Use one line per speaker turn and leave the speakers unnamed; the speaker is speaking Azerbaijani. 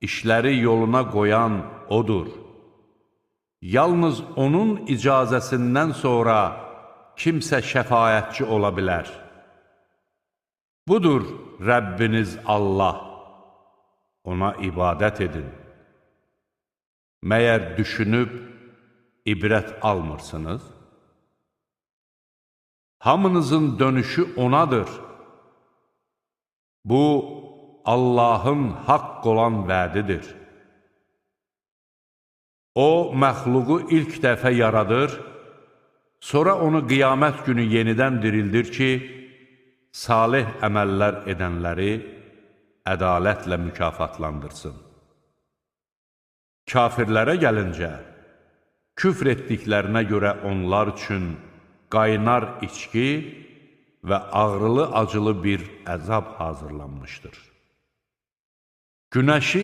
İşləri yoluna qoyan O'dur. Yalnız onun icazəsindən sonra kimsə şəfayətçi ola bilər. Budur Rəbbiniz Allah. Ona ibadət edin. Məyər düşünüb ibrət almırsınız? Hamınızın dönüşü O'nadır. Bu, Allahın haqq olan vədidir. O, məxluqu ilk dəfə yaradır, sonra onu qiyamət günü yenidən dirildir ki, salih əməllər edənləri ədalətlə mükafatlandırsın. Kafirlərə gəlincə, küfr etdiklərinə görə onlar üçün qaynar içki və ağrılı-acılı bir əzab hazırlanmışdır. Günəşi